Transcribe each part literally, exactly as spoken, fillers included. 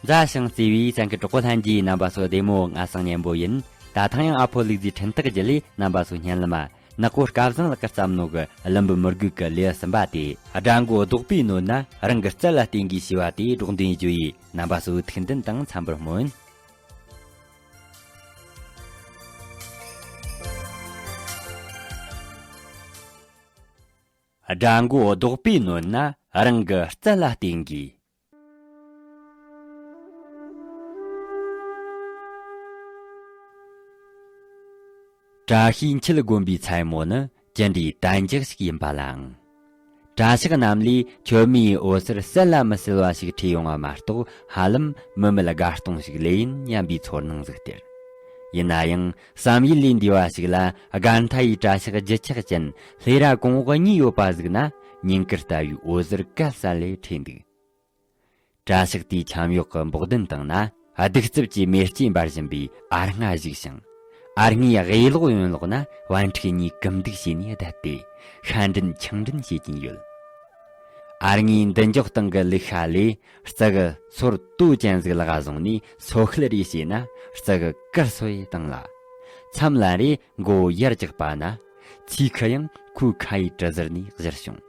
མཛའ་ཞིང་བརྩེ་བའི་གསན་མཁན་གྲོགས་པོ་ལྷན་རྒྱས་རྣམ་པ་ཚོ་བདེ་མོ། ང་སང་སྙན་པོ་ཡིན། ད་ཐེངས་ཡང་ཨ་ཕོ་ལུག་རྫིའི་འཕྲིན་སྟེགས་བརྒྱུད་ལས་རྣམ་པ་ཚོ་སྙན་ལམ་ནག་པོ་སྐལ་བཟང་ལགས་ཀྱིས་བརྩམས་ནོ་གི་ཀླུ་འབུམ་མི་རྒོད་ཀྱི་ལེའུ་གསུམ་པ་སྟེ། དགྲ་མགོ་བཟློག་པའི་སྣོད་ན་རང་གི་རྩལ་ལ་བརྟེན་དགོས་ཞེས་པ་དེ་སྒྲོག་འདོན་བརྗོད་ཡིས་རྣམ་པ་ཚོའི་ཐུགས་འདུན་དང་འཚམ་པར་སྨོན། དགྲ་མགོ་བཟློག་པའི་སྣོད་ན་རང་གི་རྩལ་ལ་བརྟེན་དགོས། བཀྲ་ཤིས་འཁྱིལ་དགོན་པའི་མཚན་མོ་ནི་ཅི་འདྲའི་དལ་འཇགས་ཤིག་ཡིན་པ་ལའང་། གྲྭ་ཤག་རྣམས་ལས་ཁྱོད་མིའི་འོད་ཟེར་གསལ་ལ་མི་གསལ་བ་ཞིག་འཕྲོས་ཡོང་བ་མ་གཏོགས། ཧ་ལམ་མི་མེད་དགའ་སྟོང་ཞིག་ལས་ཡིན་སྙམ་པའི་ཚོར་སྣང་ཟིག་སྟེར། ཡིན་ན་ཡང་བསམ་ཡུལ་ལས་འདས་པ་ཞིག་ལ། དགའ་མཐའ་ཡི་གྲྭ་ཤག་བརྗིད་ཆགས་ཅན་ལྷས་ར་གོང་འོག་གཉིས་ཡོད་པ་ཟིག་ན། ཉིན་དཀར་ལྟ་བུའི་འོད་ཟེར་ག་ས་ལས་འཕྲོས་འདུག། གྲྭ་ཤག་དེའི་ཁྱམས་གཡོག་གི་འབོག་ལྡན་སྟེང་ན། གདུག་རྩུབ་ཀྱི་མེ་ལྕེ་འབར་བཞིན་པའི་ཨ་སྔ་བཞུགས་ཤིང་། ཨ་སྔའི་གཡས་ལོགས་གཡོན་ལོགས་ན་པཎ་ཁྲིད་གཉིས་གུམ་བདུག་བྱས་ནས་བསྡད་དེ། ཤ་འདྲེན་ཆང་འདྲེན་བྱེད་ཀྱིན་ཡོད། ཨ་སྔའི་མདུན་ཅོག་སྟེང་གི་ལུག་ཤ་ལས་རྩྭ་གི་སོར་དོ་ཅན་ཟིག་ལག་བཟུང་ནས་སོ་ཁུལ་རེ་བྱས་ན། རྩྭ་གི་དཀར་སོ་ཡི་སྟེང་ལ། མཚམས་ལ་རེ་མགོ་བོ་ཡར་བཀྱག་པ་ན། ཚིག་ཁ་ཡང་ཁོའི་ཁ་ཡི་གྲུ་ཟུར་ནས་གཞིར་བྱུང་།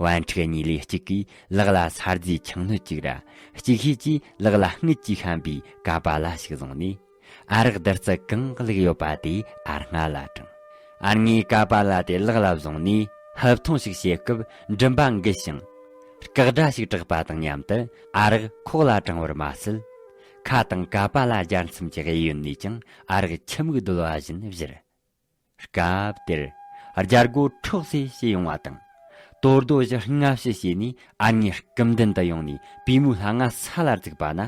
པཎ་ཁྲིད་གཉིས་ལས་གཅིག་གིས་ལག་ལ་ས་རྫས་ཆང་སྣོད་གཅིག་ར། གཅིག་ཤོས་ཀྱིས་ལག་ལ་སྔུད་ཀྱིས་བཤམས་པའི་ཀ་པཱ་ལ་ཞིག་བཟུང་ནས། ཨ་རག་དར་རྩི་གང་བླུགས་ཡོད་པ་དེ་ཨ་སྔ་ལ་དྲངས། ཨ་སྔས་ཀ་པཱ་ལ་དེ་ལག་ལ་བཟུང་ནས་ཧབ་ཐུང་ཞིག་བྱེད་སྐབས་མགྲིན་པ་འགུལ་ཞིང་། སྐག་སྒྲ་ཞིག་གྲགས་པ་དང་མཉམ་དུ་ཨ་རག་ཁོག་ལ་དྲངས་པར་མ་ཟད། ཁ་དང་ཀ་པཱ་ལ་སྦྱར་མཚམས་ཀྱི་གཡས་གཡོན་ནས་ཀྱང་ཨ་རག་ཆུ་མིག་རྡོལ་བ་བཞིན་བཞུར། སྐབས་དེར་རྒྱལ་སྒོ་ཁྲོག་སེ་ཕྱེ་ཡོང་བ་དང་། དོ་རྡོ་བཞི་སྔ་ཕྱི་བྱས་ནས་ཨ་སྔའི་སྐུ་མདུན་དུ་ཡོང་ནས་པུས་མོའི་ལྷ་ང་ས་ལ་བཙུགས་པ་ན།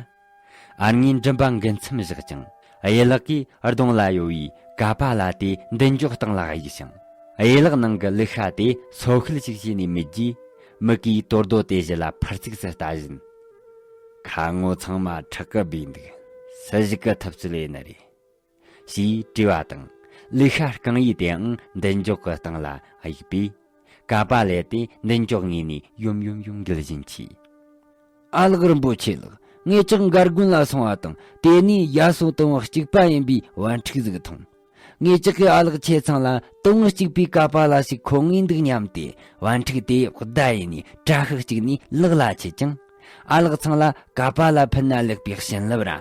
ཨ་སྔའི་མགྲིན་པ་འགུལ་མཚམས་བཞག་ཅིང་། གཡས་ལག་གིས་གདོང་ལ་གཡོ་བའི་ཀ་པཱ་ལ་དེ་མདུན་ཅོག་སྟེང་ལ་གཡུགས་ཤིང་། གཡས་ལག་ནང་གི་ལུག་ཤ་དེ་སོ་ཁུལ་ཞིག་བྱས་ནས་མིད་རྗེས། མིག་གིས་དོ་རྡོ་དེ་བཞི་ལ་ཕར་ཚིགས་སུ་ལྟ་བཞིན། ཁ་ངོ་ཚང་མ་ཁྲག་གིས་སྦས་འདུག། སུ་ཞིག་གི་ཐུབ་ཚོད་ཡིན་ནི་རེད། ཞེས་དྲིས་པ་དང་། ལུག་ཤ་རྐང་ཡིག་དེའང་མདུན་ཅོག་གི་སྟེང་ལ་གཡུགས་པས། ཀ་པཱ་ལ་དེ་མདུན་ཅོག་ངོས་ནས་ཡོམ་ཡོམ་ཡོམ་འགུལ་བཞིན་མཆིས། ཨ་ལགས་རིན་པོ་ཆེ་ལགས། ངེད་ཅག་མགར་དགོན་ལ་སོང་བ་དང་། དེ་ནས་ཡ་སོ་དུང་བ་གཅིག་པ་ཡིན་པའི་པཎ་ཁྲིད་ཟིག་མཐོང་། ངེད་ཅག་གི་ཨ་ལགས་ཁྱེད་ཚང་ལ་དུང་བ་གཅིག་པའི་ཀ་པཱ་ལ་ཞིག་མཁོ་ངེས་འདུག་སྙམ་སྟེ། པཎ་ཁྲིད་དེ་བདའ་ཡིན་ནས་དྲ་ཤག་གཅིག་ནས་ལག་ལ་ཁྱེར་ཅིང་། ཨ་ལགས་ཚང་ལ་ཀ་པཱ་ལ་ཕུལ་ན་ལེགས་པའི་བྱིན་རླབས་ར་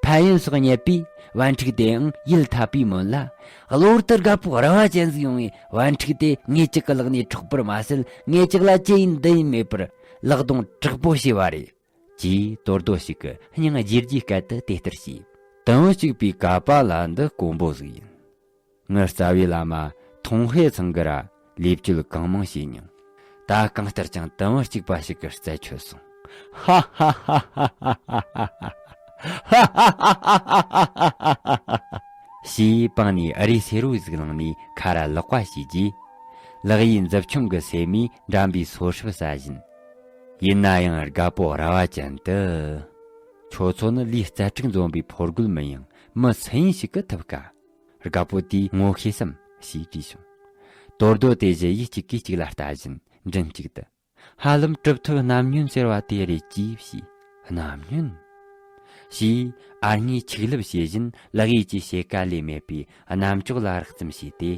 ཕན་ཡོན་སོགས་བསྙད་པས། པཎ་ཁྲིད་དེའང་ཡིད་འཐད་པའི་མོད་ལ། གློ་བུར་དུ་རྒད་པོ་ར་བ་ཅན་ཟིག་ཡོང་བས། པཎ་ཁྲིད་དེ་ངེད་ཅག་གི་ལག་ནས་འཕྲོག་པར་མ་ཟད། ངེད་ཅག་ལ་ཅི་ཡིན་འདི་ཡིན་མེད་པར་ལག་རྡུང་དྲག་པོ་བྱས་པ་རེད། ཅེས་དོ་རྡོ་ཞིག་གི་སྙིང་རྗེ་རྒྱུའི་སྐད་དུ་དེ་ལྟར་བྱས། དུང་བ་གཅིག་པའི་ཀ་པཱ་ལ་འདི་དཀོན་པོ་ཟིག་ཡིན། ངའི་རྩ་བའི་བླ་མ་ཐོང་ཧེ་ཚང་གིས་ར་ལས་བཅོལ་གང་མང་བྱས་མྱོང་། ད་གང་ལྟར་ཀྱང་དུང་བ་གཅིག་པ་ཞིག་གི་རྩད་ཆོད་སོང་། ཧ་ཧ་ཧ། ཞེས་པང་ནས་ཨ་རིའི་སེར་བོ་ཟིག་བླངས་ནས་ཁ་ར་ལག་པ་བྱས་རྗེས། ལག་གཡས་མཛུབ་ཆུང་གི་སེན་མོས་འགྲམ་པའི་སོ་སྲབ་ཟ་བཞིན། ཡིན་ན་ཡང་རྒད་པོ་ར་བ་ཅན་དུ། ཁྱོད་ཚོ་ནི་ལུས་རྩལ་སྤྲུགས་འཛོམས་པའི་ཕོ་རྒོད་མིན་ཡང་མི་སུ་ཡིན་ཞིག་གིས་ཐུབ་དཀའ། རྒད་པོ་དེས་ངོ་ཤེས་སམ་ཞེས་དྲིས་བྱུང་། དོ་རྡོ་དེ་བཞི་ཡིས་གཅིག་གིས་གཅིག་ལ་ལྟ་བཞིན་མགྲིན་གཅིག་ཏུ། ཧ་ལམ་གྲུབ་ཐོབ་རྣམ་སྨྱོན་ཟེར་བ་དེ་རེད་ཅེས་བྱས། རྣམ་སྨྱོན། ཞེས་ཨ་སྔས་ཆིག་ལབ་བྱེད་བཞིན་ལག་ཡིག་གི་ཕྱེད་ཀ་ལས་མེད་པའི་རྣམ་ཅོག་ལ་རགས་ཙམ་བྱས་ཏེ།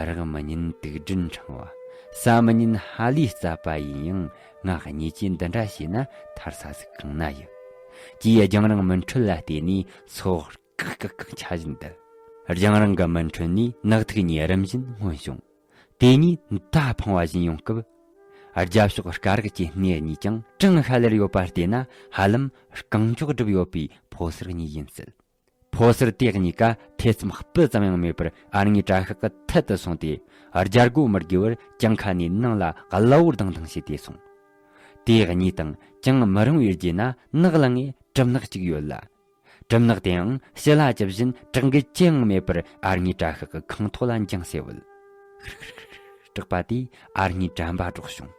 རག་མི་ཉན་དུག་སྦྲུལ་ཕྲེང་བ། ཟ་མི་ཉན་ཧ་ལས་རྩ་པ་ཡིན་ཡང་། ང་གཉིས་ཀྱིས་འདི་འདྲ་བྱས་ན་ཐར་ས་ཟིག་གང་ན་ཡོད། ཅེས་རྒྱང་རིང་མུན་ཁྲོད་ལ་བལྟས་ནས་སོ་བཀག་བཀག་བཀག་འཆའ་བཞིན་དུ། རྒྱང་རིང་གི་མུན་ཁྲོད་ནས་ནག་ཐིག་གཉིས་རིམ་བཞིན་མངོན་བྱུང་། དེ་གཉིས་མདའ་འཕང་བ་བཞིན་ཡོང་སྐབས། རྒྱབ་ཕྱོགས་སྐ་རགས་ཀྱི་སྣེ་གཉིས་ཀྱང་གྲངས་ཧ་ལེར་ཡོད་པར་བལྟས་ན། ཧ་ལམ་རྐང་མགྱོགས་བསྒྲུབས་ཡོད་པའི་ཕོ་གསར་གཉིས་ཡིན་སྲིད། ཕོ་གསར་དེ་གཉིས་ཀ་ཐེ་ཚོམ་སྤུ་ཙམ་ཡང་མེད་པར་ཨ་སྔའི་དྲ་ཤག་གི་ཐད་དུ་སོང་སྟེ། རྒྱལ་སྒོ་མི་དགོས་པར་གྱང་ཁ་ནས་ནང་ལ་གློ་བུར་ལྡང་ལྡང་བྱས་ཏེ་སོང་། དེ་གཉིས་དང་ཅང་མི་རུང་བའི་རྗེས་ན་ནགས་ལ་ངས་གྲུམ་ནག་ཅིག་ཡོད་ལ། གྲུམ་ནག་དེའང་ཕྱི་ལ་ཅི་བཞིན་གྲགས་འགུལ་ཅི་ཡང་མེད་པར་ཨ་སྔའི་དྲ་ཤག་གི་ཁང་ཐོག་ལ་འགྱིང་སེ་བུད། ཧྲིག་ཧྲིག་ཧྲིག་གྲགས་པ་དེས་ཨ་སྔའི་དྲན་པ་སྒྲོག་བྱུང་།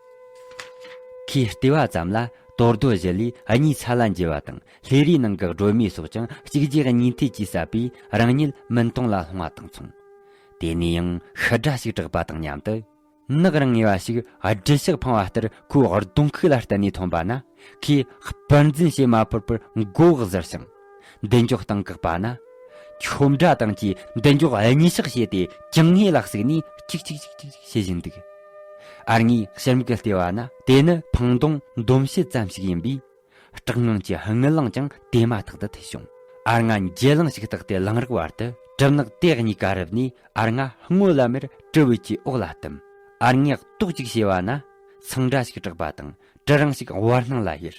ཁོས་བལྟས་པ་ཙམ་ལ་དོ་རྡོ་བཞི་ལས་གཉིས་ས་ལ་འགྱེལ་བ་དང་། ལྷས་རའི་ནང་གི་སྒྲོན་མེ་སོགས་ཀྱང་གཅིག་རྗེས་གཉིས་མཐུད་ཀྱིས་བསད་པས། རང་ཉིད་མུན་དོང་ལ་ལྷུང་བ་དང་མཚུངས། དེ་ནས་ཡང་ཤི་སྒྲ་ཞིག་གྲགས་པ་དང་མཉམ་དུ། ནག་རིང་ངེས་པ་ཞིག་སྦྲུལ་ཞགས་འཕངས་པ་ལྟར་ཁོའི་གདོང་ཁུག་ལ་བསྟན་ནས་ཐོན་པ་ན། ཁོས་སྤར་འཛིན་བྱེད་མ་ཕོད་པར་མགོ་བོ་གཟུར་ཞིང་། མདུན་ཅོག་སྟེང་བཀག་པ་ན། ཁྱོ་འདྲ་དང་གྱིས་མདུན་ཅོག་གཉིས་གཤགས་བྱས་ཏེ་གྱང་ངོས་ལ་ཟུག་ནས་ཅིག་ཅིག་ཅིག་ཅིག་བྱེད་བཞིན་འདུག། ཨར་ངའི་ཕྱིར་མིག་གིས་བལྟས་པ་ན། དེ་ནི་འཕང་གདོང་འདོམ་བྱེད་ཙམ་ཞིག་ཡིན་པས། སྐྲག་སྣང་གི་དངུལ་ལང་ཀྱང་དེ་མ་ཐག་ཏུ་འཐུལ་བྱུང་། ཨར་ང་འཇེ་ལང་ཞིག་བཏགས་ཏེ་ལངས་རོགས་བར་དུ། གྲུབ་ནག་དེ་གཉིས་ཀ་རུབ་ནས་ཨར་ང་སྔོ་ལམ་མེར་གྲུ་བོ་གི་འོག་ལ་བཏུམས། ཨར་ངས་ལྟོགས་ཅིག་བྱས་པ་ན། ཚང་འདྲ་ཞིག་གྲགས་པ་དང་གྲུ་རིང་ཞིག་བར་སྣང་ལ་ཡུར།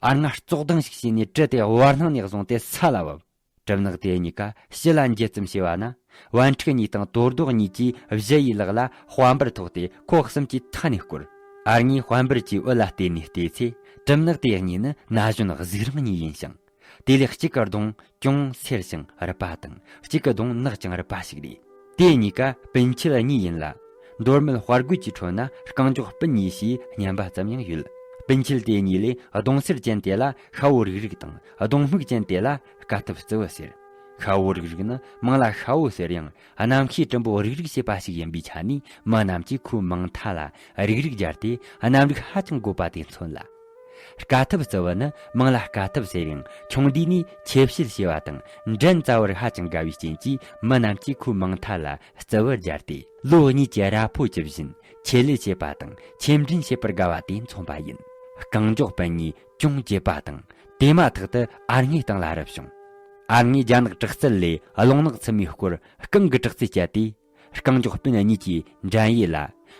ཨར་ང་ཙོག་སྡང་ཞིག་བྱས་ནས་གྲུ་དེ་བར་སྣང་ནས་བཟུང་སྟེ་ས་ལ་བབས། གྲུབ་ནག་དེ་གཉིས་ཀ་ཕྱི་ལ་འགྱེལ་ཙམ་བྱས་པ་ན། པཎ་ཕྲུག་གཉིས་དང་དོ་རྡོ་གཉིས་ཀྱིས་བཞི་ཡི་ལག་ལ་དཔལ་འབར་ཐོགས་ཏེ་ཁོ་གསུམ་གྱི་མཐའ་ནས་བསྐོར། ཨར་ངས་དཔལ་འབར་གྱི་འོད་ལ་བལྟས་ནས་བལྟས་ཚེ། གྲུབ་ནག་དེ་གཉིས་ནི་ན་གཞོན་གཟུགས་རིང་གཉིས་ཡིན་ཞིང་། དེ་ལས་གཅིག་གི་གདོང་ཅུང་སེར་ཞིང་རུབ་པ་དང་། གཅིག་གི་གདོང་ནག་ཅིང་རུབ་པ་ཞིག་རེད། དེ་གཉིས་ཀ་སྤུན་མཆེད་གཉིས་ཡིན་ལ། མདོ་སྨད་དཔའ་རྒོད་ཀྱི་ཁྲོད་ན་རྐང་མགྱོགས་སྤུན་གཉིས་ཞེས་སྙན་པ་ཙམ་ཡང་ཡོད། སྤུན་མཆེད་དེ་གཉིས་ལས་གདོང་སེར་ཅན་དེ་ལ་ཤ་བོ་རིག་རིག་དང་། གདོང་སྨུག་ཅན་དེ་ལ་དཀའ་ཐུབ་རྩི་བོ་ཟེར། ཤ་བོ་རིག་རིག་ནི་མིང་ལ་ཤ་བོ་ཟེར་ཡང་། གནམ་གཤིས་གྲུང་པོ་རིག་རིག་བྱེད་པ་ཞིག་ཡིན་པའི་ཆ་ནས། མི་རྣམས་ཀྱིས་ཁོའི་མིང་མཐའ་ལ་རིག་རིག་སྦྱར་ཏེ། གནམ་རིག་ཧ་ཅང་དགོད་པ་དེ་མཚོན་ལ། དཀའ་ཐུབ་རྩི་བོ་ནི་མིང་ལ་དཀའ་ཐུབ་ཟེར་ཡང་། ཆུང་དུས་ནས་ཆེ་བཤད་བྱེད་པ་དང་འགྲན་རྩ་བར་ཧ་ཅང་དགའ་བའི་རྐྱེན་གྱིས། མི་རྣམས་ཀྱིས་ཁོའི་མིང་མཐའ་ལ་རྩི་བོ་སྦྱར་ཏེ། ལོ་གཉིས་ཀྱི་ར་ཕོ་ཇི་བཞིན་ཆེད་ལས་བྱེད་པ་དང་ཆེད་འགྲན་བྱེད་པར་དགའ་བ་དེ་མཚོན་པ་ཡིན། རྐང་མགྱོགས་སྤུན་གཉིས་ཅུང་གྱེས་པ་དང་། དེ་མ་ཐག་ཏུ་ཨར་ངའི་སྟེང་ལ་རུབ་བྱུང་། ཨར་ངའི་རྒྱ་ནག་དྲག་རྩལ་ལས་རླུང་ནག་མཚུབ་མའི་སྐོར་རྐང་གི་དྲག་རྩལ་སྤྱད་དེ། རྐང་མགྱོགས་སྤུན་གཉིས་ཀྱི་འགྲན་ཡས་ལ།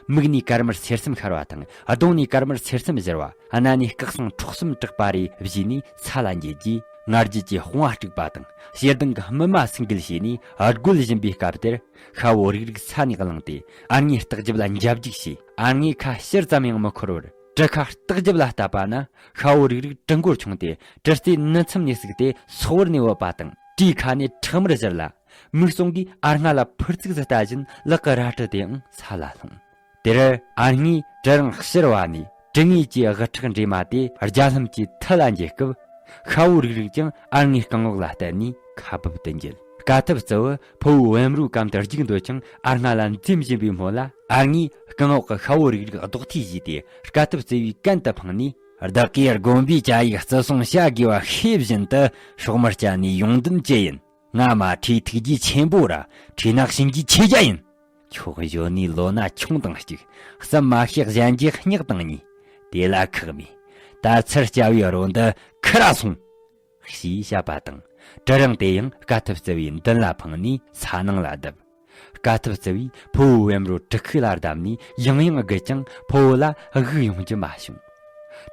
མིག་ནས་དཀར་དམར་སེར་གསུམ་ཤར་བ་དང་། གདོང་ནས་དཀར་དམར་སེར་གསུམ་བཞུར་བ། སྣ་ནས་སྐུ་གསུང་ཁྲོ་གསུམ་གྲགས་པ་རེ་བཞེས་ནས་ས་ལ་འགྱེལ་རྗེས། ང་རྒྱལ་གྱི་དཔུང་བ་དཀྲུགས་པ་དང་། ཞེ་སྡང་གི་སྨིན་མ་སེང་གེ་བྱས་ནས་རྒོལ་བཞིན་པའི་སྐབས་དེར། ཤ་བོ་རིག་རིག་ས་ནས་ལངས་ཏེ། ཨར་ངའི་ལྟག་རྒྱབ་ལ་འཇབ་རྒྱུག་བྱས། ཨར་ངའི་ཁ་ཕྱིར་ཙམ་ཡང་མི་འཁོར་བར། གྲུ་ཁ་ལྟག་རྒྱབ་ལ་བཏབ་པ་ན། ཤ་བོ་རིག་རིག་གྲུ་མགོར་མཆོངས་ཏེ། གྲུ་རྩེ་ནུབ་མཚམས་ནས་ཟུག་སྟེ་སོག་བར་ནས་བུད་པ་དང་། གྲུའི་ཁ་ནས་ཁྲག་དམར་བཞུར་ལ། མིག་ཟུང་གིས་ཨར་ང་ལ་ཕུར་ཚུགས་སུ་ལྟ་བཞིན་ལག་གི་རལ་གྲི་དེའང་ས་ལ་ལྷུང་། དེར་ཨར་ངའི་གྲུ་རིང་ཕྱིར་བ་ནས་གྲུ་ངོས་ཀྱི་དབུ་ཁྲག་འདྲེས་མ་དེ་རྒྱ་ལྷམ་གྱི་མཐིལ་ལ་འགྱེལ་སྐབས། ཤ་བོ་རིག་རིག་ཀྱང་ཨར་ངའི་རྐང་འོག་ལ་བརྟེན་ནས་ཁ་སྦུབ་ཏུ་འགྱེལ། དཀའ་ཐུབ་རྩི་བོ་ཕུ་བོའི་བུམ་རོའི་གམ་དུ་རྒྱུག་འདོད་ཀྱང་། ཨར་ང་ལ་འཛེམ་བཞིན་པའི་སྨོན་ལ། ཨར་ངའི་རྐང་འོག་གི་ཤ་བོ་རིག་རིག་རྡོག་ཐིག་བྱས་ཏེ། དཀའ་ཐུབ་རྩི་བོའི་གན་དུ་འཕངས་ནས། བདག་གིས་དགོན་པའི་བཅའ་ཡིག་བརྩི་སྲུང་བྱ་དགོས་པ་ཤེས་བཞིན་དུ། སྲོག་དམར་བཅད་ནས་ཡོང་དོན་ཅི་ཡིན། ང་མ་ཁྲིའི་ཐུགས་རྗེ་ཆེན་པོ་ར། ཁྲིའི་ནག་བྱིན་གྱི་ཆོས་རྒྱལ་ཡིན། ཁྱོད་གཞོན་ནུའི་ལོ་ན་ཆུང་དང་གཅིག། བསམ་མ་ཤེས་གཞན་གྱི་སྙེག་དང་གཉིས། དེ་ལ་ཁག་མེད། ད་ཚར་བཅའ་བའི་རོ་འདི་ཁུར་ར་སོང་། ཞེས་བཤད་པ་དང་། གྲུ་རིང་དེ་ཡང་དཀའ་ཐུབ་རྩི་བོའི་མདུན་ལ་འཕངས་ནས་ས་ནང་ལ་བརྡབས། དཀའ་ཐུབ་རྩི་བོས་ཕུ་བོའི་བུམ་རོ་གྲུ་ཁུག་ལ་བརྡབས་ནས་ཡང་ཡང་བརྒུད་ཀྱང་ཕུ་བོ་ལ་དབུགས་ཡོང་རྒྱུ་མ་བྱུང་།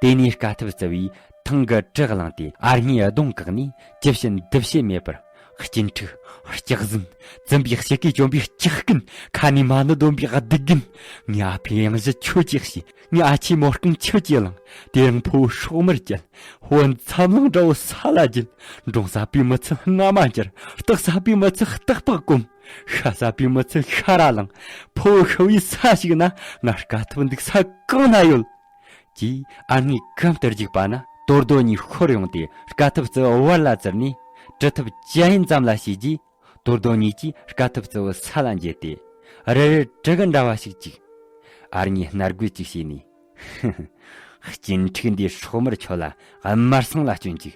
དེ་ནས་དཀའ་ཐུབ་རྩི་བོས་ཐང་གི་གྲི་བླངས་ཏེ་ཨར་ངའི་གདོང་བཀག་ནས། ཇི་བྱེད་འདི་བྱེད་མེད་པར། གཅིན་ཕྲུག། སྐྱག་ཟན། བཙུན་པའི་ཞིག་གིས་བཅོམ་པའི་སྐྱག་རྐུན། ཁ་ནས་མ་ཎི་འདོན་པའི་སྡིག་རྒན། ངའི་ཨ་ཕའི་གཡང་གཞི་ཁྱོད་ཀྱིས་བྱས། ངའི་ཨ་ཆེའི་མོ་རྐང་ཁྱོད་ཀྱིས་བླངས། དེ་རིང་ཕུ་བོ་སྲོག་དམར་བཅད། ཕུ་བོ་འཛམ་གླིང་འདྲ་བོ་ས་ལ་བརྒྱུད། འབྲོང་ཟ་བའི་མི་ཚད་རྔ་མ་འགྱུར། སྟག་ཟ་བའི་མི་ཚད་སྟག་ལྤགས་སྐོམ། ཤ་ཟ་བའི་མི་ཚད་ཤ་ར་ལངས། ཕུ་བོ་ཤི་བའི་ས་ཞིག་ན་ང་དཀའ་ཐུབ་འདུག་ས་གང་ན་ཡོད། ཅེས་ཨ་ནེའི་གམ་དུ་རྒྱུག་པ་ན། དོར་རྡོ་གཉིས་ཤོར་ཡོང་སྟེ་དཀའ་ཐུབ་རྩི་བོ་བར་ལ་བཙིར་ནས། གྲུ་ཐུབ་ཅི་ཡིན་ཙམ་ལ་བྱས་རྗེས། དོར་རྡོ་གཉིས་ཀྱིས་དཀའ་ཐུབ་རྩི་བོ་ས་ལ་འགྱེལ་ཏེ། རི་རི་གྲི་གུ་འདྲ་བ་ཞིག་བཅུག། ཨ་ནེས་སྣ་དགོད་ཅིག་བྱས་ནས། གཅིན་ཕྲུག་འདིས་སྲོག་དམར་ཁྱོད་ལ་དམར་སང་ལ་སྐྱོན་ཅིག་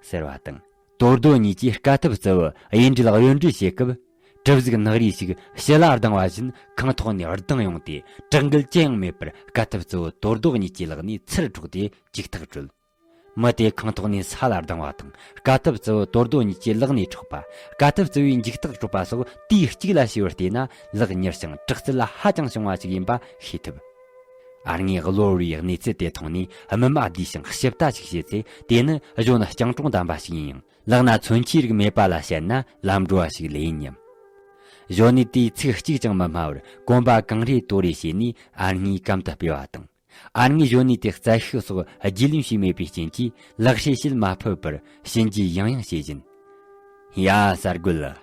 ཟེར་བ་དང་། དོར་རྡོ་གཉིས་ཀྱིས་དཀའ་ཐུབ་རྩི་བོ་གཡུལ་འགྲུལ་གཡོ་འགྲུལ་བྱེད་སྐབས། གྲུ་གཟུགས་ནག་རིས་ཤིག་ཕྱི་ལ་ལྡང་བ་བཞིན་ཁང་ཐོག་ནས་ལྡང་ཡོང་སྟེ། དྲག་འགུལ་ཅི་ཡང་མེད་པར་དཀའ་ཐུབ་རྩི་བོ་དོར་རྡོ་གཉིས་ཀྱི་ལག་ནས་ཚུར་འཕྲོག་སྟེ་ཅིག་ཐག་གྲོལ། མི་དེ་ཁང་ཐོག་ནས་ས་ལ་ལྡང་བ་དང་། དཀའ་ཐུབ་རྩི་བོ་དོར་རྡོ་གཉིས་ཀྱི་ལག་ནས་འཕྲོག་པ། དཀའ་ཐུབ་རྩི་བོའི་མཇུག་ཐག་གྲུབ་པ་སོགས་དུས་གཅིག་ལ་བྱས་པར་བལྟས་ན། ལག་གཉེར་ཞིང་དྲག་རྩལ་ལ་ཧ་ཅང་བྱུང་བ་ཞིག་ཡིན་པ་ཤེས་ཐུབ། ཨ་ནེས་གློ་བུར་བའི་གནས་ཚུལ་དེ་མཐོང་ནས་སྨིན་མ་བསྡུས་ཤིང་ཞིབ་ལྟ་ཞིག་བྱས་ཚེ། དེ་ནི་གཞོན་ནུ་སྤྱང་གྲུང་ལྡན་པ་ཞིག་ཡིན་ཡང་། ལག་ན་མཚོན་ཆའི་རིགས་མེད་པ་ལ་བཤད་ན་ལམ་འགྲོ་བ་ཞིག་ལོས་ཡིན་སྙམ། གཞོན་ནུས་དེས་ཚིག་གཅིག་ཀྱང་མི་སྨྲ་བར་གོམ་པ་གང་རེ་དོ་རེ་བྱས་ནས་ཨ་ནེའི་གམ་དུ་སྤོས་པ་དང་། ཨ་ནེས་གཞོན་ནུ་དེ་རྩལ་ཤུགས་སོགས་རྒྱུས་ལོན་བྱས་མེད་པའི་རྐྱེན་གྱིས། ལག་ཧྲེ་བྱེད་མ་ཕོད་པར་གཤིན་རྗེས་ཡང་ཡང་བྱེད་བཞིན། ཡ། གསར་རྒོད།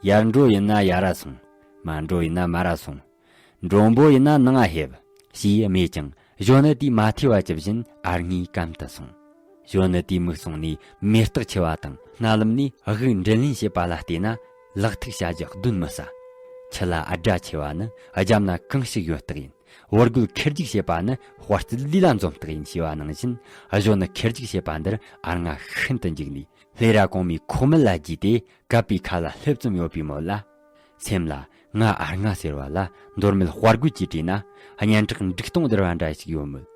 ཡར་འགྲོ་ཡིན་ན་ཡར་ར་སོང་། མར་འགྲོ་ཡིན་ན་མར་ར་སོང་། མགྲོན་པོ་ཡིན་ན་ནང་ང་ཕེབས། ཞེས་སྨྲས་ཀྱང་། གཞོན་ནུ་དེས་མ་ཐོས་པ་ཇི་བཞིན་ཨ་ནེའི་གམ་དུ་སོང་། གཞོན་ནུ་དེའི་མིག་ཟུང་ནས་མེ་སྟག་འཆི་བ་དང་། སྣ་ལམ་ནས་དབུགས་འདྲེན་ལེན་བྱེད་པ་ལ་བལྟས་ན། ལག་ཐུག་བྱ་རྒྱུ་གདོན་མི་ཟ། ཆུ་ལ་ཨ་སྒྲ་ཆེ་བ་ནི་རྒྱབ་ན་གང་ཞིག་ཡོད་རྟགས་ཡིན། བུ་རྒོད་ཁེར་རྒྱུག་བྱེད་པ་ནི་དཔའ་རྩལ་ལུས་ལ་འཛོམས་རྟགས་ཡིན་ཞེས་པ་ནང་བཞིན། གཞོན་ནུ་ཁེར་རྒྱུག་བྱེད་པ་འདིར་ཨ་རྔ་ཤིན་ཏུ་འཇིགས་ནས། ལྷས་ར་གོང་མའི་ཁོག་མིད་ལ་རྒྱུས་ཏེ་གབ་པའི་ཁ་ལ་ལྷེབ་ཙམ་ཡོད་པའི་མོད་ལ། སེམས་ལ། ང་ཨ་རྔ་ཟེར་བ་ལ་མདོ་སྨད་དཔའ་རྒོད་ཀྱིས་དྲིས་ན་སྙན་གྲགས་འབྲུག་སྟོང་བསྡུར་བ་འདྲ་ཞིག་ཡོད་མོད།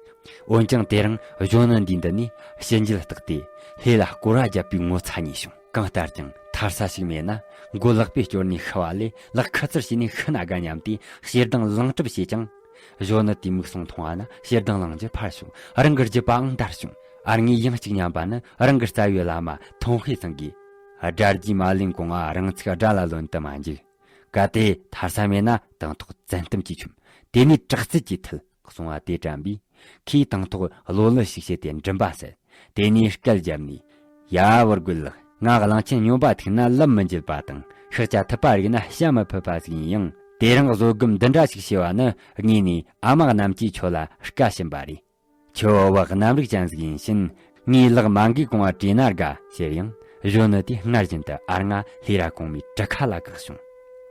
འོན་ཀྱང་དེ་རིང་གཞོན་ནུ་འདིས་འདི་ནས་ཕྱི་འགྱེལ་བཏགས་ཏེ་ལྷས་ལ་སྐོར་བ་བརྒྱབ་པའི་ངོ་ཚ་ཉེས་བྱུང་། གང་ལྟར་ཀྱང་ཐར་ས་ཞིག་མེད་ན་མགོ་ལག་པས་སྐྱོར་ནས་ཤི་བ་ལས་ལག་ཁུ་ཚུར་བྱས་ནས་ཤི་ན་དགའ་སྙམ་སྟེ་ཞེ་སྡང་ལང་གྲབས་བྱས་ཀྱང་། གཞོན་ནུ་དེའི་མིག་ཟུང་མཐོང་བ་ན་ཞེ་སྡང་ལང་རྒྱུ་ཕར་བྱུང་། རང་གི་རྒྱུད་པའང་འདར་བྱུང་། ཨ་རྔས་ཡང་གཅིག་མཉམ་པ་ནི་རང་གི་རྩ་བའི་བླ་མ་ཐོང་ཤེས་ཚང་གིས། དགྲ་རྒྱུས་མ་ལེན་གོང་ང་རང་ཚུགས་དགྲ་ལ་ལོན་དུ་མ་འཇུག། གལ་ཏེ་ཐར་ས་མེད་ན་དང་ཐོག་བཙན་གཏམ་གྱིས་ཆོམ། དེ་ནས་དྲག་རྩལ་གྱིས་ཐུལ་གསུང་བ་དེ་དྲན་པས། ཁོས་དང་ཐོག་གློ་ལུ་ཞིག་བྱས་ཏེ་མགྲིན་པ་བསལ། དེ་ནས་སྐད་བརྒྱབ་ནས། ཡ་བུ་རྒོད་ལགས། ང་གླང་ཆེན་སྨྱོན་པ་ཐུག་ན་ལམ་མི་འཇལ་བ་དང་ཤག་ཆ་ཐུབ་པ་རིག་ན་བྱ་མི་ཕོད་པ་ཟིག་ཡིན་ཡང་། དེ་རིང་བཟོད་སྒོམ་འདི་འདྲ་ཞིག་བྱས་པ་ནི་དངོས་ནས་ཨ་མ་རྣམས་ཀྱིས་ཁྱོད་ལ་བཀའ་བྱིན་པ་རེད། ཁྱོད་བུ་རྣམ་རིག་ཅན་ཟིག་ཡིན་ཕྱིན། ངའི་ལག་མ་འགུལ་གོང་བ་བྲོས་ན་དགའ་ཟེར་ཡང་། གཞོན་ནུ་དེས་སྔར་བཞིན་དུ་ཨ་རྔ་ལྷས་ར་གོང་མའི་གྲུ་ཁ་ལ་བཀག་བྱུང་།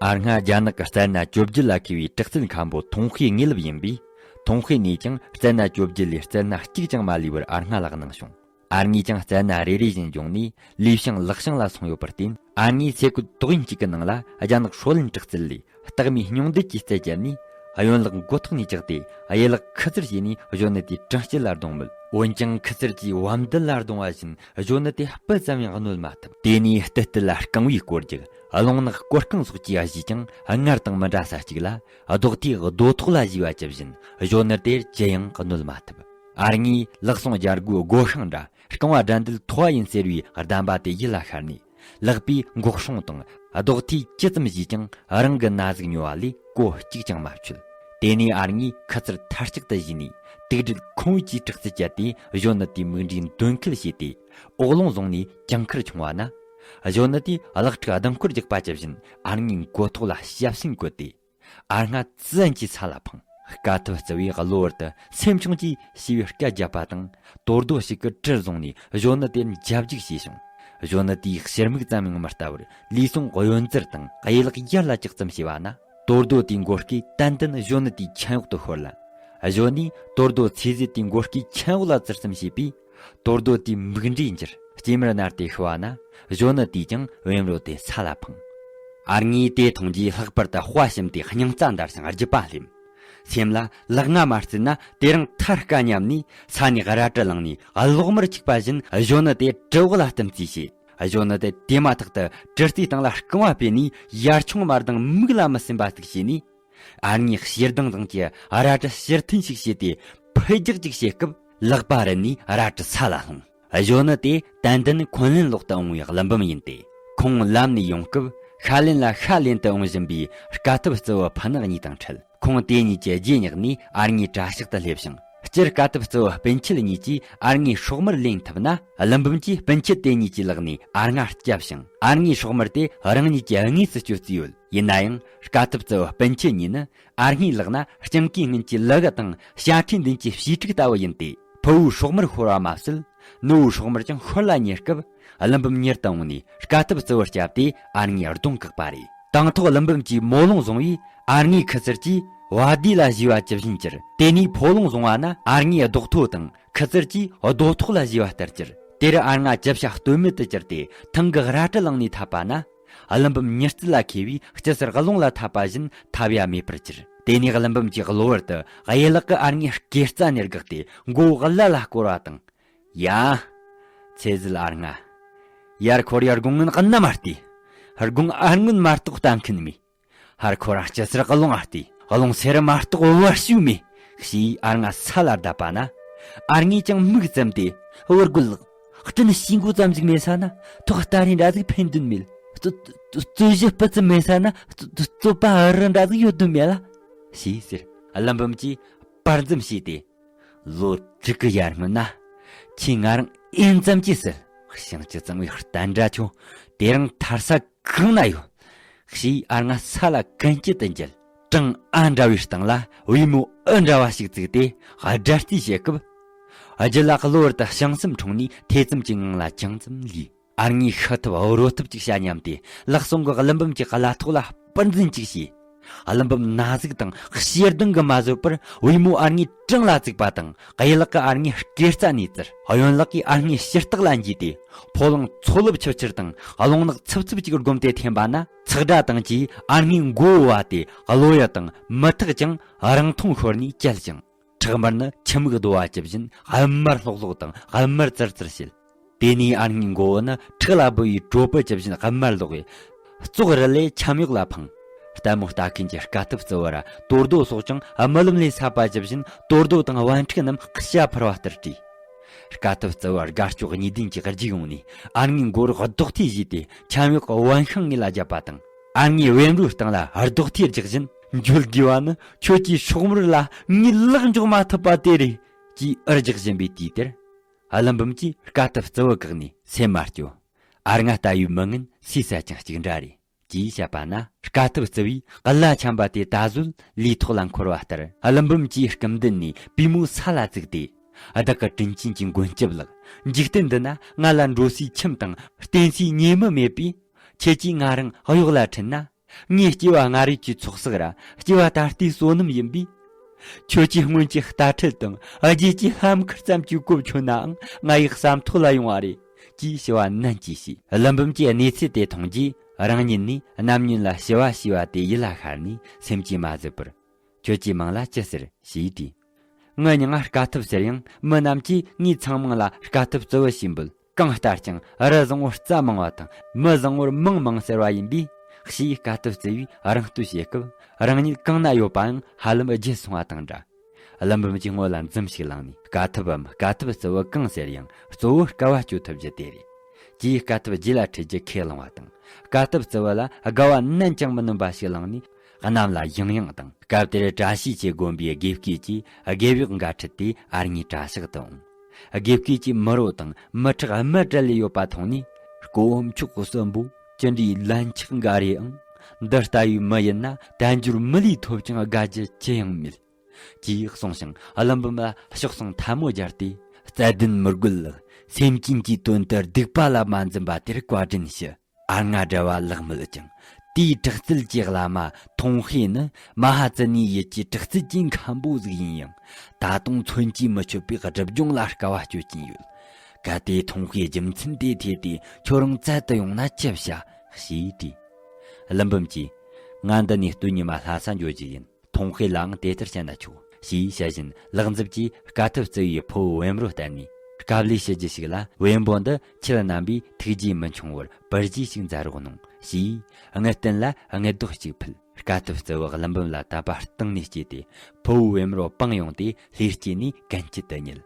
ཨ་རྔ་རྒྱ་ནག་གི་རྩལ་སྣ་བཅོ་བརྒྱད་ལ་མཁས་པའི་དྲག་རྩལ་མཁན་པོ་ཐོང་ཤེས་ངེས་ལབ་ཡིན་པས། ཐོང་ཤེས་ནས་ཀྱང་རྩལ་སྣ་བཅོ་བརྒྱད་ལས་རྩལ་སྣ་གཅིག་ཀྱང་མ་ལུས་པར་ཨ་རྔ་ལ་གནང་བྱུང་། ཨ་རྔས་ཀྱང་རྩལ་སྣ་རེ་རེ་བཞིན་སྦྱོང་ནས་ལུས་ཤིང་ལག་ཤིང་ལ་སོང་ཡོད་པར་བརྟེན། ཨ་རྔས་ཚེ་སྐོར་དོགས་ཡིན་གཅིག་གི་ནང་ལ་རྒྱ་ནག་ཧྲོ་ལིན་དྲག་རྩལ་ལས་རྟགས་མའི་སྙིང་འདུས་ཀྱི་རྩལ་བསྐྱལ་ནས། གཡོན་ལག་མགོ་ཐོག་ནས་བཅག་སྟེ་གཡས་ལག་ཁུ་ཚུར་བྱས་ནས་གཞོན་ནུ་དེའི་དྲན་དཀྱིལ་ལ་རྡུང་མོད། འོན་ཀྱང་ཁུ་ཚུར་གྱིས་བམ་དུད་ལ་རྡུང་བ་བཞིན་གཞོན་ནུ་དེ་སྤུ་ཙམ་ཡང་གནོད་མ་ཐུབ། དེ་ནས་སྟུ་སྟུ་ལ་རྐང་བའི་སྐོར་རྒྱག་རླུང་ནག་སྐོར་རྐང་སོགས་ཀྱིས་གཞུས་ཀྱང་སྔར་དང་མི་འདྲ་ས་གཅིག་ལ། རྡོག་ཐིག་རྡོ་ཐོག་ལ་གཞུས་པ་ཇི་བཞིན་གཞོན་ནུ་དེར་ཅི་ཡང་གནོད་མ་ཐུབ། ཨ་རྔས་ལག་ཟུང་རྒྱལ་སྒོའི་སྒོ་ཤིང་འདྲ། རྐང་བ་དགྲ་འདུལ་ཐོ་བ་ཡིན་ཟེར་བའི་གདམས་པ་དེ་ཡིད་ལ་ཤར་ནས། ལག་པས་མགོ་སྲུང་དང་རྡོག་ཐིག་ཇི་ཙམ་གཞུས་ཀྱང་རང་གི་ན་ཟུག་ཉོ་བ་ལས་གོ་གཅིག་ཀྱང་མ་ཆོད། དེ་ནས་ཨ་རྔས་ཁུ་ཚུར་མཐའ་གཅིག་ཏུ་གཞུས་ནས་དུག་སྦྲུལ་ཁོང་ཡུལ་གྱི་དྲག་རྩལ་སྤྱད་དེ་གཞོན་ནུ་དེའི་མིག་འབྲས་འདོན་ཁུལ་བྱས་ཏེ། འོག་རླུང་བཟུང་ནས་གྱང་ཁར་མཆོང་བ་ན། གཞོན་ནུ་དེས་ལག་ཕྲུག་ལྡིང་སྐོར་རྒྱག་པ་ཇི་བཞིན་ཨ་རྔའི་མགོ་ཐོག་ལ་ཞབས་སེན་བཀོད་དེ། ཨ་རྔ་ཙི་ཙན་གྱིས་ས་ལ་འཕངས། དཀའ་ཐུབ་རྩི་བས་གློ་བུར་དུ་སེམས་ཆུང་གིས་ཞེས་པའི་སྐད་བརྒྱབ་པ་དང་། དོར་རྡོ་ཞིག་གིས་གྲི་བཟུང་ནས་གཞོན་ནུ་དེར་འཇབ་རྒྱུག་བྱས་བྱུང་། གཞོན་ནུ་དེས་ཕྱིར་མིག་ཙམ་ཡང་མི་ལྟ་བར་ལུས་ཟུངས་གཡོན་ཛར་དང་གཡས་ལག་ཡར་ལ་བཀྱག་ཙམ་བྱས་པ་ན། དོར་རྡོ་དེའི་མགོ་སྐེ་ཏན་ཏན་གཞོན་ནུ་དེའི་མཆན་འོག་ཏུ་ཤོར་ལ། གཞོན་ནུས་དོར་རྡོ་ཚོས་ཟོས་ཏེ་མགོ་སྐེའི་མཆན་འོག་ལ་བཙིར་ཙམ་བྱས་པས། དོར་རྡོ་དེའི་མིག་འབྲས་འགྱུར། སྐྱེས་མར་ནར་ཏེ་ཤི་བ་ན། གཞོན་ནུ་དེས་ཀྱང་བེམ་རོ་དེ་ས་ལ་འཕངས། ཨ་རྔས་དེ་མཐོང་རྗེས་ལྷག་པར་དུ་དཔའ་ཞུམ་སྟེ་སྙིང་རྩ་འདར་ཞིང་རྒྱུད་པ་སླེབས། སེམས་ལ་ལག་ང་མ་བརྩིས་ན་དེ་རིང་ཐར་དཀའ་སྙམ་ནས་ས་ནས་རལ་གྲི་བླངས་ནས་གློག་དམར་འཁྱུག་པ་བཞིན་གཞོན་ནུ་དེ་གྲི་འོག་ལ་བསྟིམ་རྩིས་བྱས། གཞོན་ནུ་དེ་དེ་མ་ཐག་ཏུ་གྲི་རྩེའི་སྟེང་ལ་རྐང་བ་སྤོས་ནས་ཡར་མཆོང་མར་ལྡིང་མིག་ལ་མི་སེམས་པ་ཟིག་བྱས་ནས། ཨ་རྔས་ཞེ་སྡང་དང་གི་རལ་གྲི་ཕྱིར་འཐེན་ཞིག་བྱས་ཏེ་ཕུད་རྒྱག་ཅིག་བྱེད་སྐབས་ལག་པ་རིལ་ནས་རལ་གྲི་ས་ལ་ལྷུང་། གཞོན་ནུ་དེ་ཏན་ཏན་འཁོན་ལན་སློག་ཏུ་འོང་བའི་ཀླུ་འབུམ་ཡིན་ཏེ། ཁོང་ལམ་ནས་ཡོང་སྐབས་ཤ་ལན་ལ་ཤ་ལེན་དུ་འོང་བཞིན་པའི་དཀའ་ཐུབ་རྩི་བོ་ཕུ་ནག་གཉིས་དང་འཕྲད། ཁོང་དེ་གཉིས་ཀྱི་རྗེས་བསྙེགས་ནས་ཨ་རྔའི་གྲྭ་ཤག་ཏུ་སླེབས་ཤིང་། སྤྱིར་དཀའ་ཐུབ་རྩི་བོ་སྤུན་མཆེད་གཉིས་ཀྱིས་ཨ་རྔའི་སྲོག་དམར་ལེན་ཐུབ་ན། ཀླུ་འབུམ་གྱིས་སྤུན་མཆེད་དེ་གཉིས་ཀྱི་ལག་ནས་ཨ་རྔ་བསྐྱབས་ཤིང་། ཨ་རྔའི་སྲོག་དམར་དེ་རང་ཉིད་ཀྱི་དངོས་སུ་སྤྱོད་རྩིས་ཡོད། ཡིན་ན་ཡང་། དཀའ་ཐུབ་རྩི་བོ་སྤུན་མཆེད་གཉིས་ནི་ཨ་རྔའི་ལག་ན་སྤྱང་ཀིའི་སྔུན་གྱི་ལུ་གུ་དང་བྱ་ཁྲའི་མདུན་གྱི་བྱིའུ་ཕྲུག་ལྟ་བུ་ཡིན་ཏེ། ཕུ་བོའི་སྲོག་དམར་ཤོར་བ་མ་ཟད། ནུ་བོའི་སྲོག་དམར་ཀྱང་ཤོར་ལ་ཉེ་སྐབས། ཀླུ་འབུམ་མྱུར་དུ་འོངས་ནས་དཀའ་ཐུབ་རྩི་བོར་བསྐྱབས་ཏེ་ཨ་རྔའི་གདོང་བཀག་པ་རེད། དང་ཐོག་ཀླུ་འབུམ་གྱིས་མོ་ལོང་བཟུང་བས་ཨ་རྔའི་ཁུ་ཚུར་གྱིས་བ་དུས་ལ་གཞུས་པ་ཇི་བཞིན་གྱུར། དེ་ནས་ཕོ་ལོང་བཟུང་བ་ན་ཨ་རྔའི་རྡོག་ཐོ་དང་ཁུ་ཚུར་གྱིས་རྡོ་ཐོག་ལ་གཞུས་པ་ལྟར་གྱུར། དེར་ཨ་རྔ་ཅི་བྱ་གཏོལ་མེད་དུ་གྱུར་ཏེ་ཐང་གི་རལ་གྲི་བླངས་ནས་འཐབ་པ་ན། ཀླུ་འབུམ་མྱུར་རྩལ་ལ་མཁས་པས་སྐྱི་སེར་རླུང་ལ་འཐབ་པ་བཞིན་འཐབ་ཡ་མེད་པར་གྱུར། དེ་ནས་ཀླུ་འབུམ་གྱིས་གློ་བུར་དུ་གཡས་ལག་གིས་ཨ་རྔའི་སྐེ་རྩ་ནས་བཀག་སྟེ་མགོ་བོ་ཀླད་ལ་བསྐོར་བ་དང་། ཡ། ཚེ་ཟད་ཨ་རྔ། ཡར་འཁོར་ཡ་དགུང་སྔོན་གནམ་མ་བལྟས། དགུང་ཨ་སྔོན་མ་གཏོགས་ལྟ་མཁན་མེད། ཧར་འཁོར་སྐྱི་སེར་རླུང་ཨ་བལྟས། རླུང་སེར་མ་གཏོགས་བ་ཤུ་མེད། ཞེས་ཨ་རྔ་ས་ལ་བརྡབས་པ་ན། ཨ་རྔས་ཀྱང་མིག་བཙུམས་ཏེ། བུ་རྒོད་ལགས། སྤྲིན་ཞིག་མགོ་ཙམ་ཞིག་མེད་ས་ན་ཐོག་སྟ་རེ་འདྲ་ཟིག་འཕེན་དོན་མེད། རྩོད་རྩོད་གཞི་སྤུ་ཙམ་མེད་ས་ན་རྩོད་རྩོད་པ་ཨ་རི་འདྲ་ཟིག་ཡོད་དོན་མེད་ལ། ཞེས་ཟེར། ཀླུ་འབུམ་གྱིས་པར་འཛུམ་བྱས་ཏེ། ལོ་དྲུག་གི་ཡར་སྔོན་ན། ཁྱེད་ང་རང་ཨེན་ཙམ་གྱིས་སྲིད། ཤིང་གཅིག་གཙང་བའི་རྟ་འདྲ་ཁྱོད་དེ་རིང་ཐར་ས་གང་ན་ཡོད། ཞེས་ཨ་རྔ་ས་ལ་གན་སྐྱིད་དུ་འགྱེལ། བྲང་ཨ་འདྲ་བའི་སྟེང་ལ་བུ་མོ་ཨུ་འདྲ་བ་ཞིག་བཙུགས་ཏེ་དགྲ་རྩིས་བྱེད་སྐབས། རྒྱུ་ལ་གློ་བུར་དུ་ཞང་སེམས་འཁྲུངས་ནས་ཐེ་ཚོམ་གྱི་ངང་ལ་ཅང་ཙམ་ལུས། ཨ་རྔས་ཤི་ཐབས་རོ་ཐབས་ཅིག་བྱ་སྙམ་སྟེ་ལག་ཟུང་གིས་ཀླུ་འབུམ་གྱི་བརླ་ཐོག་ལ་སྤུར་འཛིན་ཅིག་བྱས། ཀླུ་འབུམ་ན་ཟུག་དང་ཞེ་སྡང་གིས་མ་བཟོད་པར་བུ་མོའི་ཨ་སྙེ་བྲང་ལ་བཙུགས་པ་དང་གཡས་ལག་གིས་ཨ་སྙེ་སྐེ་རྩ་ནས་བཙིར། གཡོན་ལག་གིས་ཨ་སྙེ་ཕྱི་ལྟག་ལ་འགྱེལ་ཏེ་ཕོ་ལང་མཚོ་རླབས་ཆིལ་ཆིལ་དང་རླུང་ནག་འཚུབ་འཚུབ་ཅིག་སྒོམ་སྟེ་འཐེན་པ་ན་ཚག་སྒྲ་དང་བཅས་ཨ་སྙེ་མགོ་བོ་བ་དེ་གློ་ཡུ་དང་མུ་ཐག་ཅིང་རིང་ཐུང་ཤོར་ནས་བཅད་ཅིང་། ཁྲག་དམར་ནི་ཁྱི་མིག་རྡོ་བ་ཇི་བཞིན་དམར་ལྷོག་ལྷོག་དང་དམར་ཙིར་ཙིར་བྱེད། དེ་ནས་ཨ་སྙེ་མགོ་བོ་ནི་ཁྲག་ལ་འབུལ་བའི་གྲོད་པ་ཇི་བཞིན་དམར་ལོག་བས་ཙོག་རི་ལས་ཁྱམས་གཡོག་ལ་འཕངས། ལྟད་མོ་ལྟ་མཁན་གྱི་དཀའ་ཐུབ་རྩི་བར་དོ་རྡོ་སོགས་ཀྱང་རྨི་ལམ་ལས་སད་པ་ཇི་བཞིན་དོ་རྡོ་དང་བན་ཕྲུག་རྣམས་ཤ་འཕུར་བ་ལྟར་བྲོས། དཀའ་ཐུབ་རྩི་བར་དགའ་སྐྱོ་གཉིས་ལྡན་གྱི་རྒྱུག་ཡོང་ནས་ཨ་སྙེ་མགོ་རུ་རྡོག་ཐེ་བཞེས་ཏེ་ཁྱམས་གཡོག་བན་ཤིང་ངོས་ལ་བརྒྱབ་པ་དང་། ཨ་སྙེ་བེམ་རོའི་སྟེང་ལ་རྡོག་ཐེ་རྒྱག་བཞིན་འགྱོད་དགོས་པ་ནི་ཁྱོད་ཀྱིས་སྲོག་མོར་ལ་ངའི་ལག་འཇོག་མ་ཐུབ་པ་དེ་རེད་ཅེས་ཨུར་རྒྱག་བཞིན་པའི་དུས་དེར། ཀླུ་འབུམ་གྱིས་དཀའ་ཐུབ་རྩི་བ་བཀག་ནས་སེམས་མ་སྐྱོ། ཨ་ང་ལྟ་བུའི་མི་ངན་སུས་བསད་ཀྱང་གཅིག་འདྲ་རེད་ཅེས་བཤད་པ་ན། དཀའ་ཐུབ་རྩི་བས་གླུ་འཆམ་པ་དེ་ད་གཟོད་ལུས་ཐོག་ལ་འཁོར་བ་ལྟར། ཀླུ་འབུམ་གྱིས་སྐུ་མདུན་ནས་པུས་མོ་ས་ལ་བཙུགས་ཏེ། བདག་གི་དྲིན་ཅན་གྱི་མགོན་སྐྱབས་ལགས། འཇིག་རྟེན་འདི་ན་ང་ལ་འགྲོ་སའི་ཁྱིམ་དང་བརྟེན་སའི་ཉེ་མི་མེད་པས། ཁྱེད་ཀྱིས་ང་རང་གཡོག་ལ་ཁྲིད་ན། ངའི་སྐྱེ་བ་སྔ་རབས་ཀྱི་ཚོགས་བསགས་ར་སྐྱེ་བ་ད་ལྟའི་བསོད་ནམས་ཡིན་པས། ཁྱོད་ཀྱིས་སྔོན་གྱི་ལྟ་ཁྲལ་དང་རྗེས་ཀྱི་ལྷམ་ཁུར་ཙམ་གྱིས་གོ་ཆོད་ནའང་ང་ཡི་བསམ་ཐོག་ལ་ཡོང་བ་རེད་ཅེས་ཞུ་བ་ནན་གྱིས་བྱས། ཀླུ་འབུམ་གྱིས་གནས་ཚུལ་དེ་མཐོང་རྗེས་རང་ཉིད་ནས་རྣམ་གཉིས་ལ་ཞུ་བ་ཞུས་པ་དེ་ཡིད་ལ་ཤར་ནས་སེམས་ཀྱིས་མ་བཟོད་པར། ཁྱོད་ཀྱི་མིང་ལ་ཅི་ཟེར་ཞེས་དྲིས། ངའི་མིང་ང་དཀའ་ཐུབ་ཟེར་ཡང་མི་རྣམས་ཀྱིས་ངའི་ཚང་མིང་ལ་དཀའ་ཐུབ་རྩི་བ་ཞེས་འབོད། གང་ལྟར་ཀྱང་རི་བཟང་བོར་རྩྭ་མང་བ་དང་མི་བཟང་བོར་མིང་མང་ཟེར་བ་ཡིན་པས། ཞེས་དཀའ་ཐུབ་རྩི་བས་རང་བསྟོད་བྱེད་སྐབས་རང་ཉིད་གང་ན་ཡོད་པའང་ཧ་ལམ་བརྗེད་སོང་བ་དང་འདྲ། ཀླུ་འབུམ་གྱིས་སྔོན་ལ་འཛུམ་ཞིག་བླངས་ནས་དཀའ་ཐུབ་བམ་དཀའ་ཐུབ་རྩི་བ་གང་ཟེར་ཡང་གཙོ་བོ་དཀའ་བ་སྤྱོད་ཐུབ་རྒྱུ་དེ་རེད། ཅེས་དཀའ་ཐུབ་རྗེས་ལ་ཁྲིད་རྒྱུ་ཁས་བླངས་བ་དང་། དཀའ་ཐུབ་རྩི་བ་ལ་དགའ་བ་ནན་ཅང་མི་ནུམ་པ་ཞིག་བླངས་ནས་གནམ་ལ་ཡང་ཡང་བཏང་། སྐབས་དེར་བཀྲ་ཤིས་ཀྱི་དགོན་པའི་དགེ་བསྐོས་ཀྱིས་དགེ་བག་འགའ་ཁྲིད་དེ་ཨ་ནི་གྲྭ་ཤག་ཏུ་འོང་། དགེ་བསྐོས་ཀྱིས་མི་རོ་དང་མི་ཁྲག་སྨན་བྲལ་ལས་ཡོད་པ་མཐོང་ནས། སྐུ་འོམ་ཆོག་གསོན་པོ་ཅི་འདྲའི་ལན་ཆགས་འགའ་རེ་ཨང་། འདི་ལྟ་བུའི་མི་ཡིན་ན་དལ་འབྱོར་མི་ལུས་ཐོབ་ཀྱང་དགའ་རྒྱུ་ཅི་ཡང་མེད། ཅེས་གསུངས་ཤིང་ཀླུ་འབུམ་ལ་གཤོག་ཟུང་ཐལ་མོ་སྦྱར་ཏེ། རྩལ་ལྡན་མི་རྒོད་ལགས། སེམས་ཅན་གྱི་དོན་དུ་སྡིག་པ་ལ་མ་འཛེམ་པ་དེར་བཀའ་དྲིན་ཞུ། ཨ་ང་འདྲ་བ་ལག་མེད་ཀྱང་དེའི་དྲག་རྩལ་གྱི་བླ་མ་ཐོང་ཧེ་ནི་མ་ཧ་ཙི་ནའི་ཡུལ་གྱི་དྲག་རྩལ་གྱི་མཁན་པོ་ཟིག་ཡིན་ཡང་། ད་དུང་མཚོན་གྱིས་མི་ཆོད་པའི་སྒྲིབ་སྦྱོང་ལ་དཀའ་བ་སྤྱོད་ཀྱིན་ཡོད། གལ་ཏེ་ཐོང་ཧེའི་རྒྱུ་མཚན་དེ་ཐོས་ཏེ་ཁྱོད་རང་བཙལ་དུ་ཡོང་ན་ཅི་བྱ། ཞེས་དྲིས། ཀླུ་འབུམ་གྱིས། ང་འདི་ནས་སྟོད་ཉི་མ་ལྷ་ས་འགྱོ་རྒྱུ་ཡིན། ཐོང་ཧེ་ལའང་དེ་ལྟར་བཤད་ན་ཆོག་ཞེས་བཤད་བཞིན་ལག་མཛུབ་ཀྱིས་དཀའ་ཐུབ་རྩི་བའི་ཕུ་བོ་བེམ་རོ་བསྟན་ནས། དཀའ་ལས་ཞུ་རྒྱུ་ཞིག་ལ་བེམ་པོ་འདི་ཁྱེད་རྣམ་པས་ཐུགས་རྗེ་མི་འཆུང་བར་པར་རྗེས་ཤིག་མཛད་རོགས་གནང་ཞེས་དངུལ་རྟེན་ལ་དངུལ་རྡོག་གཅིག་ཕུལ། དཀའ་ཐུབ་རྩི་བ་ཀླུ་འབུམ་ལ་དད་པ་གཏིང་ནས་སྐྱེས་ཏེ་ཕུ་བོ་བེམ་རོ་སྤང་ཡོང་སྟེ་ལྷས་སྐྱེས་ནས་གན་རྐྱལ་དུ་ཉལ།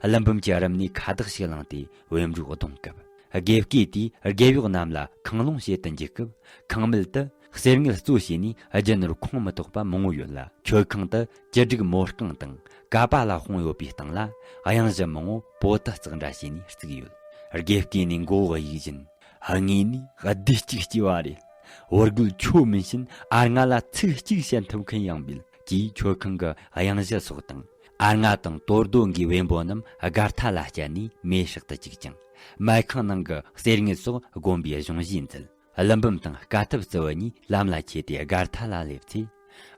ཀླུ་འབུམ་གྱིས་རུམ་ནས་ཁ་བཏགས་ཤིག་བླངས་ཏེ་བེམ་རོའི་གདོང་བཀབ། དགེ་བསྐོས་དེས་རྒྱལ་བོ་རྣམས་ལ་ཁང་ལོངས་བྱེད་དུ་འཇུག་སྐབས་ཁང་མིག་ཏུ། གསེར་དངུལ་གཙོ་བྱས་ནས་རྒྱུ་ནོར་ཁོངས་མི་གཏོགས་པ་མང་བོ་ཡོད་ལ། མཆོད་ཁང་དུ་བཅུ་དྲུག་མོ་རྐང་དང་ཀ་པཱ་ལ་དཔུང་ཡོད་པའི་སྟེང་ལ་གཡང་གཞི་མང་བོ་པོ་ཏི་ཙག་འདྲ་བྱས་ནས་བརྩིགས་ཡོད། དགེ་བསྐོས་ནས་མགོ་བོ་གཡུག་བཞིན། དངོས་ནས་བདུད་ཅིག་སྐྱེས་པ་རེད། བུ་རྒོད་ཁྱོད་མིན་ཕྱིན་ཨ་ང་ལ་ཚིག་གཅིག་བཤད་ཐུབ་མཁན་ཡང་མེད། ཅེས་མཆོད་ཁང་གི་གཡང་གཞི་སོགས་དང་ཨ་ང་དང་དོ་རྡོ་འགའི་བེམ་པོ་རྣམས་སྒར་ཐ་ལ་བསྐྱལ་ནས་མེ་ཧྲག་ཏུ་བཅུག་ཅིང་། མལ་ཁང་ནང་གི་གསེར་དངུལ་སོགས་དགོན་པའི་གཞུང་བཞེས་མཛད། ཀླུ་འབུམ་དང་དཀའ་ཐུབ་རྩི་བ་གཉིས་ལམ་ལ་ཆས་ཏེ་སྒར་ཐ་ལ་སླེབས་ཚེ།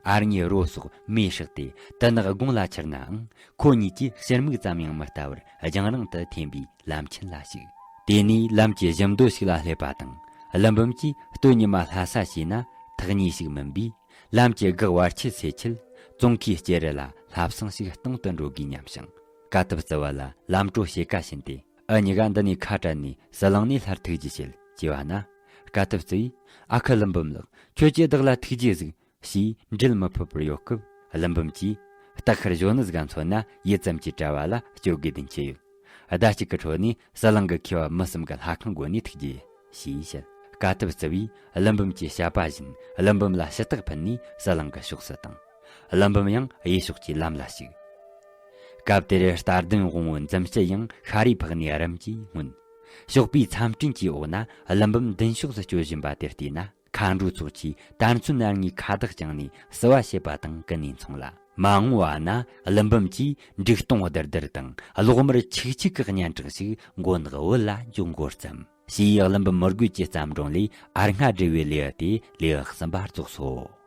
ཨ་ནི་རོ་སོགས་མེ་ཧྲག་སྟེ་དུ་ནག་དགུང་ལ་འཕྱུར་ནའང་ཁོ་གཉིས་ཀྱིས་ཕྱིར་མིག་ཙམ་ཡང་མི་ལྟ་བར་རྒྱང་རིང་དུ་འཐེན་པའི་ལམ་ཆེན་ལ་ཞུགས། དེ་ནས་ལམ་གྱི་ཞིང་མདོ་ཞིག་ལ་སླེབས་པ་དང་། ཀླུ་འབུམ་གྱིས་སྟོད་ཉི་མ་ལྷ་ས་ཞེས་ན་ཐག་ཉེ་ཞིག་མིན་པས། ལམ་གྱི་འགག་བར་ཆད་སེལ་ཆེད་ཙོང་ཁའི་སྐྱེས་རི་ལ་ལྷ་བསང་ཞིག་གཏོང་དུ་འགྲོ་དགོས་སྙམ་ཞིང་། དཀའ་ཐུབ་རྩི་བ་ལ་ལམ་གྲོ་ཕྱེད་ཀ་བྱིན་ཏེ། འུ་གཉིས་ཀ་འདི་ནས་ཁ་བྲལ་ནས་ཟི་ལིང་ནས་སླར་ཐུགས་རྗེ་ཆེ་ཅེས་པ་ན། དཀའ་ཐུབ་རྩི་བས། ཨ་ཁུ་ཀླུ་འབུམ་ལགས། ཁྱོད་ཀྱིས་བདག་ལ་ཐུགས་རྗེ་གཟིགས། ཞེས་འབྲལ་མི་ཕོད་པར་གཡོལ་སྐབས། ཀླུ་འབུམ་གྱིས། སྟག་ཤར་གཞོན་ནུ་ཟིག་ག་མཚོན་ན་ཡུད་ཙམ་གྱི་གྲྭ་བ་ལ་སྤྱོད་དགོས་དོན་ཆེ་ཡོད། ཟླ་གཅིག་གི་འཕྲོ་ནས་ཟི་ལིང་གི་མཁས་པ་མི་གསུམ་གྱི་ལྷ་ཁང་སྒོ་ནས་ཐུགས་རྗེ། ཞེས་བཤད། དཀའ་ཐུབ་རྩི་བས་ཀླུ་འབུམ་གྱི་བཤད་པ་བཞིན་ཀླུ་འབུམ་ལ་ཞུ་དག་ཕུལ་ནས་ཟི་ལིང་གི་ཕྱོགས་སུ་བཏང་། ཀླུ་འབུམ་ཡང་གཡས་ཕྱོགས་ཀྱི་ལམ་ལ་ཞུགས། སྐབས་དེར་རྟ་བདུན་དབང་བོ་འཛུམ་དཀྱིལ་ཡང་ཤ་རུས་འཕགས་ནས་རིམ་གྱིས་མངོན། ཞོགས་པའི་མཚམས་སྤྲིན་གྱི་འོག་ན་ཀླུ་འབུམ་མདུན་ཕྱོགས་སུ་སྐྱོད་བཞིན་པ་དེར་བལྟས་ན། མཁའ་འགྲོའི་ཚོགས་ཀྱིས་དར་ཚོན་སྣ་ལྔའི་ཁ་བཏགས་བརྐྱངས་ནས་བསུ་བ་བྱེད་པ་དང་ཀུན་ནས་མཚུངས་ལ། མ་འོངས་པ་ན་ཀླུ་འབུམ་གྱིས་འབྲུག་སྟོང་བརྡལ་བརྡལ་དང་གློག་དམར་ཆིག་ཆིག་གི་སྙན་གྲགས་ཤིག་མགོ་ནག་བོད་ལ་འབྱུང་འགོ་བརྩམས། ཞེས་ཀླུ་འབུམ་མི་རྒོད་ཀྱི་བརྩམས་སྒྲུང་ལས་ཨ་སྔ་འབྲི་བའི་ལེའུ་སྟེ་ལེའུ་གསུམ་པ་རྫོགས་སོ།